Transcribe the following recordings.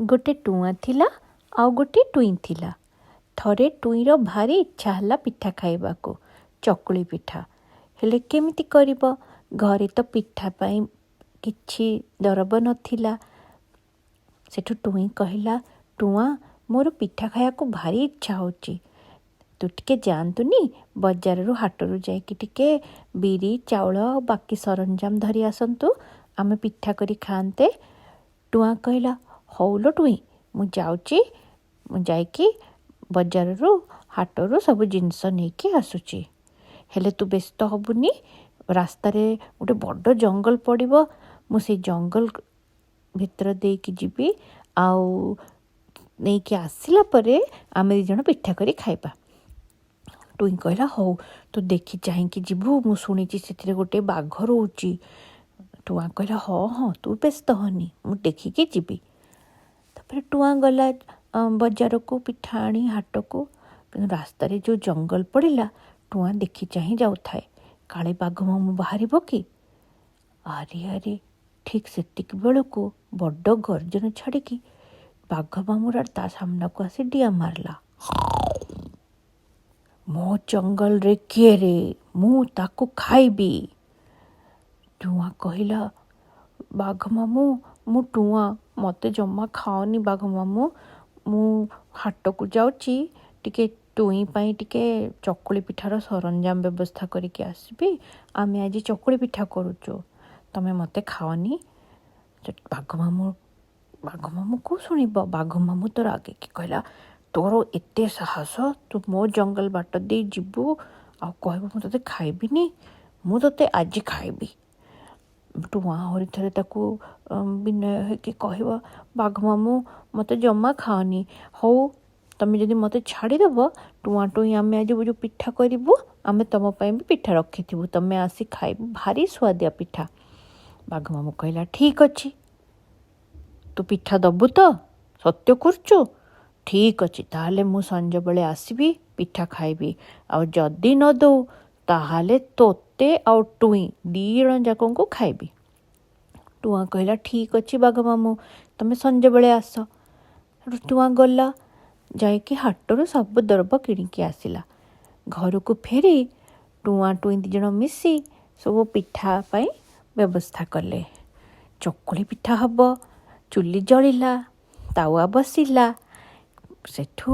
ଗୋଟେ ଟୁଆଁ ଥିଲା ଆଉ ଗୋଟେ ଟୁଇଁ ଥିଲା। ଥରେ ଟୁଇଁର ଭାରି ଇଚ୍ଛା ହେଲା ପିଠା ଖାଇବାକୁ, ଚକୁଳି ପିଠା। ହେଲେ କେମିତି କରିବ? ଘରେ ତ ପିଠା ପାଇଁ କିଛି ଦରବ ନଥିଲା। ସେଠୁ ଟୁଇଁ କହିଲା, ଟୁଆଁ, ମୋର ପିଠା ଖାଇବାକୁ ଭାରି ଇଚ୍ଛା ହେଉଛି, ତୁ ଟିକେ ଯାଆନ୍ତୁନି ବଜାରରୁ, ହାଟରୁ ଯାଇକି ଟିକେ ବିରି, ଚାଉଳ ଆଉ ବାକି ସରଞ୍ଜାମ ଧରି ଆସନ୍ତୁ, ଆମେ ପିଠା କରି ଖାଆନ୍ତେ। ଟୁଆଁ କହିଲା, ହଉ ଲୋ ଟୁଇଁ, ମୁଁ ଯାଉଛି, ମୁଁ ଯାଇକି ବଜାରରୁ ହାଟରୁ ସବୁ ଜିନିଷ ନେଇକି ଆସୁଛି। ହେଲେ ତୁ ବ୍ୟସ୍ତ ହେବୁନି, ରାସ୍ତାରେ ଗୋଟେ ବଡ଼ ଜଙ୍ଗଲ ପଡ଼ିବ, ମୁଁ ସେଇ ଜଙ୍ଗଲ ଭିତର ଦେଇକି ଯିବି ଆଉ ନେଇକି ଆସିଲା ପରେ ଆମେ ଦୁଇ ଜଣ ପିଠା କରି ଖାଇବା। ଟୁଇଁ କହିଲା, ହଉ, ତୁ ଦେଖି ଚାହିଁକି ଯିବୁ, ମୁଁ ଶୁଣିଛି ସେଥିରେ ଗୋଟେ ବାଘ ରହୁଛି। ଟୁଆଁ କହିଲା, ହଁ ହଁ, ତୁ ବ୍ୟସ୍ତ ହନି, ମୁଁ ଦେଖିକି ଯିବି। ତାପରେ ଟୁଆଁ ଗଲା ବଜାରକୁ ପିଠା ଆଣି ହାଟକୁ। କିନ୍ତୁ ରାସ୍ତାରେ ଯେଉଁ ଜଙ୍ଗଲ ପଡ଼ିଲା, ଟୁଆଁ ଦେଖି ଚାହିଁ ଯାଉଥାଏ, କାଳେ ବାଘ ମାମୁଁ ବାହାରିବ କି। ଆରେ ଆରେ, ଠିକ୍ ସେତିକି ବେଳକୁ ବଡ଼ ଗର୍ଜନ ଛାଡ଼ିକି ବାଘ ମାମୁଁର ତା ସାମ୍ନାକୁ ଆସି ଡିଆଁ ମାରିଲା। ମୋ ଜଙ୍ଗଲରେ କିଏ ରେ? ମୁଁ ତାକୁ ଖାଇବି। ଟୁଆଁ କହିଲା, ବାଘ ମାମୁଁ, ମୁଁ ଟୁଆଁ, ମୋତେ ଜମା ଖାଅନି ବାଘ ମାମୁଁ। ମୁଁ ହାଟକୁ ଯାଉଛି, ଟିକେ ଟୁଇଁ ପାଇଁ ଟିକେ ଚକୁଳି ପିଠାର ସରଞ୍ଜାମ ବ୍ୟବସ୍ଥା କରିକି ଆସିବି। ଆମେ ଆଜି ଚକୁଳି ପିଠା କରୁଛୁ, ତମେ ମୋତେ ଖାଅନି। ବାଘ ମାମୁଁ, ବାଘ ମାମୁଁ କୋଉ ଶୁଣିବ? ବାଘ ମାମୁଁ ତ ରାଗିକି କହିଲା, ତୋର ଏତେ ସାହସ, ତୁ ମୋ ଜଙ୍ଗଲ ବାଟ ଦେଇ ଯିବୁ ଆଉ କହିବୁ ମୁଁ ତୋତେ ଖାଇବିନି? ମୁଁ ତୋତେ ଆଜି ଖାଇବି। ଟୁଆଁ ଆହୁରି ଥରେ ତାକୁ ବିନୟ ହେଇକି କହିବ, ବାଘ ମାମୁଁ, ମୋତେ ଜମା ଖାଅନି। ହଉ, ତମେ ଯଦି ମୋତେ ଛାଡ଼ିଦେବ, ଟୁଆଁ ଟୁଇଁ ଆମେ ଆଜି ଯେଉଁ ପିଠା କରିବୁ, ଆମେ ତମ ପାଇଁ ବି ପିଠା ରଖିଥିବୁ, ତମେ ଆସି ଖାଇବ, ଭାରି ସୁଆଦିଆ ପିଠା। ବାଘ ମାମୁଁ କହିଲା, ଠିକ୍ ଅଛି, ତୁ ପିଠା ଦବୁ ତ? ସତ୍ୟ କରୁଛୁ? ଠିକ୍ ଅଛି, ତାହେଲେ ମୁଁ ସଞ୍ଜବେଳେ ଆସିବି, ପିଠା ଖାଇବି। ଆଉ ଯଦି ନ ଦଉ, ତାହେଲେ ତୋତେ ଆଉ ଟୁଇଁ ଦୁଇ ଜଣ ଯାକଙ୍କୁ ଖାଇବି। ଟୁଆଁ କହିଲା, ଠିକ୍ ଅଛି ବାଘ ମାମୁଁ, ତମେ ସଞ୍ଜବେଳେ ଆସ। ସେଠୁ ଟୁଆଁ ଗଲା, ଯାଇକି ହାଟରୁ ସବୁ ଦ୍ରବ୍ୟ କିଣିକି ଆସିଲା। ଘରକୁ ଫେରି ଟୁଆଁ ଟୁଇଁ ଦୁଇ ଜଣ ମିଶି ସବୁ ପିଠା ପାଇଁ ବ୍ୟବସ୍ଥା କଲେ। ଚକୁଳି ପିଠା ହବ। ଚୁଲି ଜଳିଲା, ତାୱା ବସିଲା। ସେଠୁ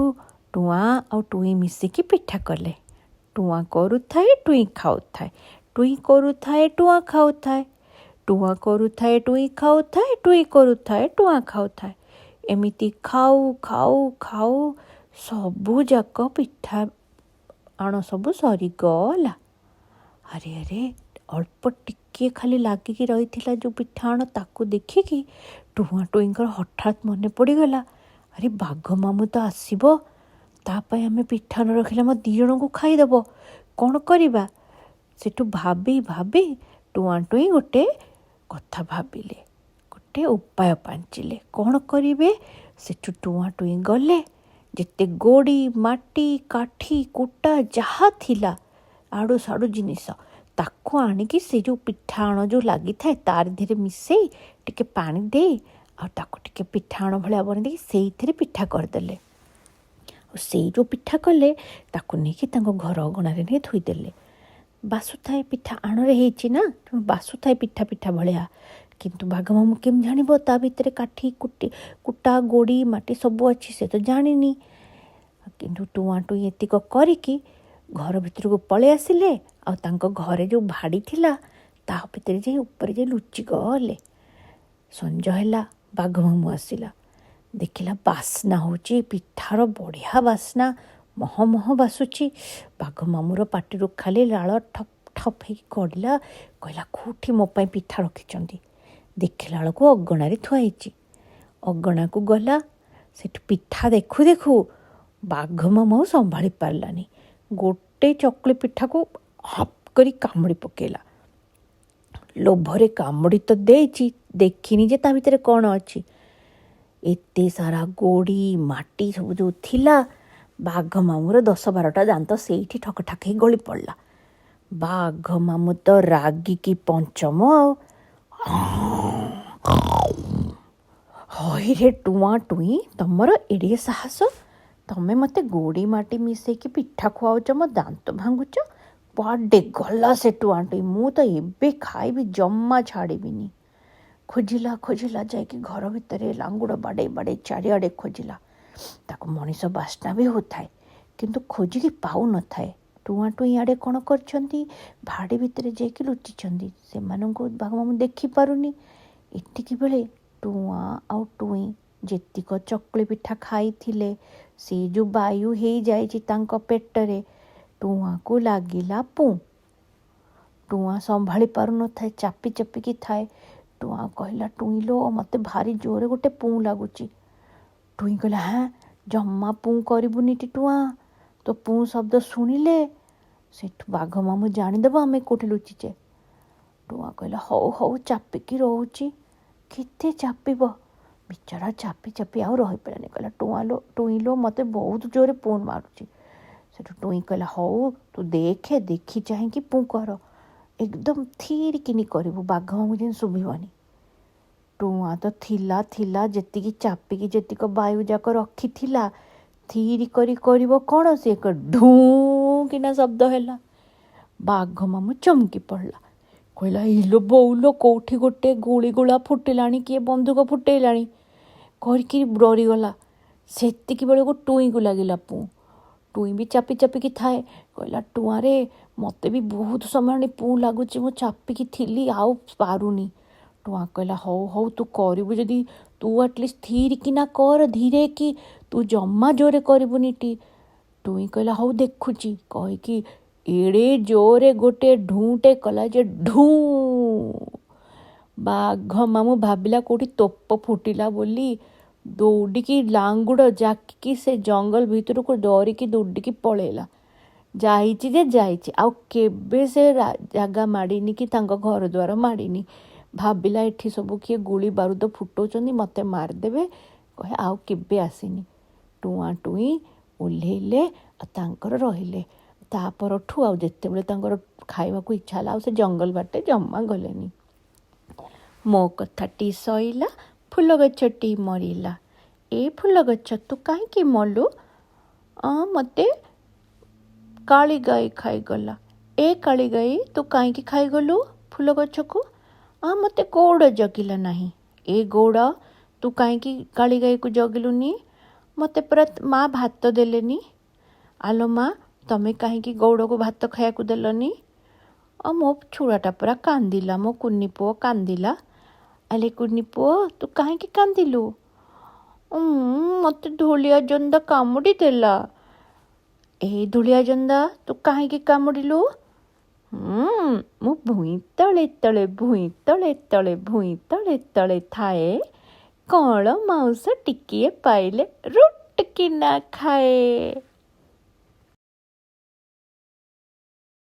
ଟୁଆଁ ଆଉ ଟୁଇଁ ମିଶିକି ପିଠା କଲେ। ଟୁଆଁ କରୁଥାଏ, ଟୁଇଁ ଖାଉଥାଏ। ଟୁଇଁ କରୁଥାଏ, ଟୁଆଁ ଖାଉଥାଏ। ଟୁଆଁ କରୁଥାଏ, ଟୁଇଁ ଖାଉଥାଏ। ଟୁଇଁ କରୁଥାଏ, ଟୁଆଁ ଖାଉଥାଏ। ଏମିତି ଖାଉ ଖାଉ ଖାଉ ସବୁଯାକ ପିଠା ଆଣ ସବୁ ସରିଗଲା। ଆରେ ଆରେ, ଅଳ୍ପ ଟିକିଏ ଖାଲି ଲାଗିକି ରହିଥିଲା ଯେଉଁ ପିଠା ଆଣ, ତାକୁ ଦେଖିକି ଟୁଆଁ ଟୁଇଁଙ୍କର ହଠାତ୍ ମନେ ପଡ଼ିଗଲା, ଆରେ ବାଘ ମାମୁଁ ତ ଆସିବ, ତା ପାଇଁ ଆମେ ପିଠା ନ ରଖିଲେ ଆମ ଦୁଇ ଜଣଙ୍କୁ ଖାଇଦେବ। କ'ଣ କରିବା? ସେଠୁ ଭାବି ଭାବି ଟୁଆଁ ଟୁଇଁ ଗୋଟେ କଥା ଭାବିଲେ, ଗୋଟେ ଉପାୟ ପାଞ୍ଚିଲେ, କ'ଣ କରିବେ। ସେଠୁ ଟୁଆଁ ଟୁଇଁ ଗଲେ, ଯେତେ ଗୋଡ଼ି, ମାଟି, କାଠି, କୁଟା ଯାହା ଥିଲା ଆଡ଼ୁ ସାଡ଼ୁ ଜିନିଷ, ତାକୁ ଆଣିକି ସେ ଯେଉଁ ପିଠା ଆଣ ଯେଉଁ ଲାଗିଥାଏ, ତାରି ଦେହରେ ମିଶେଇ ଟିକେ ପାଣି ଦେଇ ଆଉ ତାକୁ ଟିକେ ପିଠା ଆଣ ଭଳିଆ ବନେଇ ଦେଇକି ସେଇଥିରେ ପିଠା କରିଦେଲେ। ଆଉ ସେଇ ଯେଉଁ ପିଠା କଲେ, ତାକୁ ନେଇକି ତାଙ୍କ ଘର ଅଗଣାରେ ନେଇ ଥୋଇଦେଲେ। ବାସୁଥାଏ, ପିଠା ଆଣରେ ହେଇଛି ନା, ତେଣୁ ବାସୁଥାଏ ପିଠା ପିଠା ଭଳିଆ। କିନ୍ତୁ ବାଘ ମାମୁଁ କେମିତି ଜାଣିବ ତା ଭିତରେ କାଠି, କୁଟି, କୁଟା, ଗୋଡ଼ି, ମାଟି ସବୁ ଅଛି? ସେ ତ ଜାଣିନି। କିନ୍ତୁ ଟୁଆଁ ଟୁଇଁ ଏତିକ କରିକି ଘର ଭିତରକୁ ପଳେଇ ଆସିଲେ ଆଉ ତାଙ୍କ ଘରେ ଯେଉଁ ଭାଡ଼ି ଥିଲା, ତା ଭିତରେ ଯାଇ ଉପରେ ଯାଇ ଲୁଚିଗଲେ। ସଞ୍ଜ ହେଲା, ବାଘ ମାମୁଁ ଆସିଲା। ଦେଖିଲା ବାସ୍ନା ହେଉଛି ପିଠାର, ବଢ଼ିଆ ବାସ୍ନା, ମହ ମହ ବାସୁଛି। ବାଘ ମାମୁଁର ପାଟିରୁ ଖାଲି ଲାଳ ଠପ୍ ଠପ୍ ହେଇକି ଗଡ଼ିଲା। କହିଲା, କେଉଁଠି ମୋ ପାଇଁ ପିଠା ରଖିଛନ୍ତି? ଦେଖିଲା ବେଳକୁ ଅଗଣାରେ ଥୁଆ ହେଇଛି। ଅଗଣାକୁ ଗଲା, ସେଠୁ ପିଠା ଦେଖୁ ଦେଖୁ ବାଘ ମାମୁଁ ଆଉ ସମ୍ଭାଳି ପାରିଲାନି। ଗୋଟେ ଚକୁଳି ପିଠାକୁ ହପ୍ କରି କାମୁଡ଼ି ପକେଇଲା। ଲୋଭରେ କାମୁଡ଼ି ତ ଦେଇଛି, ଦେଖିନି ଯେ ତା ଭିତରେ କ'ଣ ଅଛି। ଏତେ ସାରା ଗୋଡ଼ି, ମାଟି ସବୁ ଯେଉଁ ଥିଲା, ବାଘ ମାମୁଁର 10 12ଟା ଦାନ୍ତ ସେଇଠି ଠକ ଠାକ ହେଇ ଗଳି ପଡ଼ିଲା। ବାଘ ମାମୁଁ ତ ରାଗିକି ପଞ୍ଚମ ଆଉ। ହଇରେ ଟୁଆଁ ଟୁଇଁ, ତମର ଏଡ଼େ ସାହସ! ତମେ ମୋତେ ଗୋଡ଼ି ମାଟି ମିଶେଇକି ପିଠା ଖୁଆଉଛ, ମୋ ଦାନ୍ତ ଭାଙ୍ଗୁଛ। କୁଆଡ଼େ ଗଲା ସେ ଟୁଆଁ ଟୁଇଁ? ମୁଁ ତ ଏବେ ଖାଇବି, ଜମା ଛାଡ଼ିବିନି। ଖୋଜିଲା ଖୋଜିଲା, ଯାଇକି ଘର ଭିତରେ ଲାଙ୍ଗୁଡ଼ ବାଡ଼େଇ ବାଡ଼େଇ ଚାରିଆଡ଼େ ଖୋଜିଲା। ତାକୁ ମଣିଷ ବାସ୍ନା ବି ହେଉଥାଏ, କିନ୍ତୁ ଖୋଜିକି ପାଉନଥାଏ। ଟୁଆଁ ଟୁଇଁ ଆଡ଼େ କ'ଣ କରିଛନ୍ତି? ଭାଡ଼ି ଭିତରେ ଯାଇକି ଲୁଚିଛନ୍ତି। ସେମାନଙ୍କୁ ବାଘ ମାମୁଁ ଦେଖିପାରୁନି। ଏତିକି ବେଳେ ଟୁଆଁ ଆଉ ଟୁଇଁ ଯେତିକ ଚକୁଳି ପିଠା ଖାଇଥିଲେ, ସେ ଯେଉଁ ବାୟୁ ହେଇଯାଇଛି ତାଙ୍କ ପେଟରେ, ଟୁଆଁକୁ ଲାଗିଲା ପୁଁ। ଟୁଆଁ ସମ୍ଭାଳି ପାରୁନଥାଏ, ଚାପି ଚାପିକି ଥାଏ। ଟୁଆଁ କହିଲା, ଟୁଇଁ ଲୋ, ମୋତେ ଭାରି ଜୋରେ ଗୋଟେ ପୁଁ ଲାଗୁଛି। ଟୁଇଁ କହିଲା, ହାଁ, ଜମା ପୁଁ କରିବୁନି ଟି ଟୁଆଁ। ତୋ ପୁଁ ଶବ୍ଦ ଶୁଣିଲେ ସେଠୁ ବାଘ ମାମୁଁ ଜାଣିଦେବ ଆମେ କେଉଁଠି ଲୁଚିଛେ। ଟୁଆଁ କହିଲା, ହଉ ହଉ, ଚାପିକି ରହୁଛି। କେତେ ଚାପିବ ବିଚାରା? ଚାପି ଚାପି ଆଉ ରହିପାରିଲାନି। କହିଲା, ଟୁଆଁ ଲୋ, ଟୁଇଁ ଲୋ, ମୋତେ ବହୁତ ଜୋରେ ପୁଁ ମାରୁଛି। ସେଠୁ ଟୁଇଁ କହିଲା, ହଉ ତୁ ଦେଖେ, ଦେଖି ଚାହିଁକି ପୁଁ କର, ଏକଦମ ଥିରିକିନି କରିବୁ, ବାଘ ମାମୁଁ ଯେମିତି ଶୁଭିବନି। ଟୁଆଁ ତ ଥିଲା ଥିଲା, ଯେତିକି ଚାପିକି ଯେତିକ ବାୟୁ ଯାକ ରଖିଥିଲା, ଥିରି କରି କରିବ କ'ଣ, ସେ ଏକ ଢୁଁ କିନା ଶବ୍ଦ ହେଲା। ବାଘ ମାମୁଁ ଚମକି ପଡ଼ିଲା। କହିଲା, ଇଲୋ ବୋଉଲୋ, କେଉଁଠି ଗୋଟେ ଗୁଳି ଗୁଳା ଫୁଟିଲାଣି, କିଏ ବନ୍ଧୁକ ଫୁଟେଇଲାଣି କରିକି ଡରିଗଲା। ସେତିକି ବେଳକୁ ଟୁଇଁକୁ ଲାଗିଲା ପୁଁ। ଟୁଇଁ ବି ଚାପି ଚାପିକି ଥାଏ। କହିଲା, ଟୁଆଁରେ, ମୋତେ ବି ବହୁତ ସମୟ ହେଲାଣି ପୁଁ ଲାଗୁଛି, ମୁଁ ଚାପିକି ଥିଲି, ଆଉ ପାରୁନି। ଟୁଆଁ କହିଲା, ହଉ ହଉ, ତୁ କରିବୁ ଯଦି ତୁ ଆଟଲିଷ୍ଟ ଥିରିକିନା କର, ଧୀରେ କି, ତୁ ଜମା ଜୋରେ କରିବୁନି ଟି। ଟୁଇଁ କହିଲା, ହଉ ଦେଖୁଛି, କହିକି ଏଡ଼େ ଜୋରେ ଗୋଟେ ଢୁଁଟେ କଲା ଯେ ଢୁଁ, ବାଘ ମାମୁଁ ଭାବିଲା କେଉଁଠି ତୋପ ଫୁଟିଲା ବୋଲି, ଦୌଡ଼ିକି ଲାଙ୍ଗୁଡ଼ ଜାକିକି ସେ ଜଙ୍ଗଲ ଭିତରକୁ ଡରିକି ଦୌଡ଼ିକି ପଳେଇଲା। ଯାଇଛି ଯେ ଯାଇଛି, ଆଉ କେବେ ସେ ଜାଗା ମାଡ଼ିନି କି ତାଙ୍କ ଘର ଦ୍ୱାର ମାଡ଼ିନି। ଭାବିଲା ଏଠି ସବୁ କିଏ ଗୁଳି ବାରୁଦ ଫୁଟଉଛନ୍ତି, ମୋତେ ମାରିଦେବେ, କହେ ଆଉ କେବେ ଆସିନି। ଟୁଆଁ ଟୁଇଁ ଓହ୍ଲେଇଲେ ଆଉ ତାଙ୍କର ରହିଲେ। ତା ପରଠୁ ଆଉ ଯେତେବେଳେ ତାଙ୍କର ଖାଇବାକୁ ଇଚ୍ଛା ହେଲା, ଆଉ ସେ ଜଙ୍ଗଲ ବାଟେ ଜମା ଗଲେନି। ମୋ କଥାଟି ସଇଲା, ଫୁଲ ଗଛଟି ମରିଲା। ଏ ଫୁଲ ଗଛ, ତୁ କାହିଁକି ମଲୁ? ମୋତେ କାଳି ଗାଈ ଖାଇଗଲା। ଏ କାଳି ଗାଈ, ତୁ କାହିଁକି ଖାଇଗଲୁ ଫୁଲ ଗଛକୁ? ମୋତେ ଗଉଡ଼ ଜଗିଲା ନାହିଁ। ଏ ଗଉଡ଼, ତୁ କାହିଁକି କାଳି ଗାଈକୁ ଜଗିଲୁନି? ମୋତେ ପରା ମା ଭାତ ଦେଲେନି। ଆଲୋ ମା, ତମେ କାହିଁକି ଗଉଡ଼କୁ ଭାତ ଖାଇବାକୁ ଦେଲନି? ଆଉ ମୋ ଛୁଆଟା ପରା କାନ୍ଦିଲା, ମୋ କୁନି ପୁଅ କାନ୍ଦିଲା। ଆଲେ କୁନି ପୁଅ, ତୁ କାହିଁକି କାନ୍ଦିଲୁ? ମୋତେ ଧୂଳିଆ ଜନ୍ଦା କାମୁଡ଼ି ଦେଲା। ଏ ଧୂଳିଆ ଜନ୍ଦା, ତୁ କାହିଁକି କାମୁଡ଼ିଲୁ? ମୁଁ ଭୂଇଁ ତଳେ ତଳେ, ଭୂଇଁ ତଳେ ତଳେ, ଭୂଇଁ ତଳେ ତଳେ ଥାଏ, କଅଁଳ ମାଉଁସ ଟିକିଏ ପାଇଲେ ରୁଟ୍ କିନା ଖାଏ।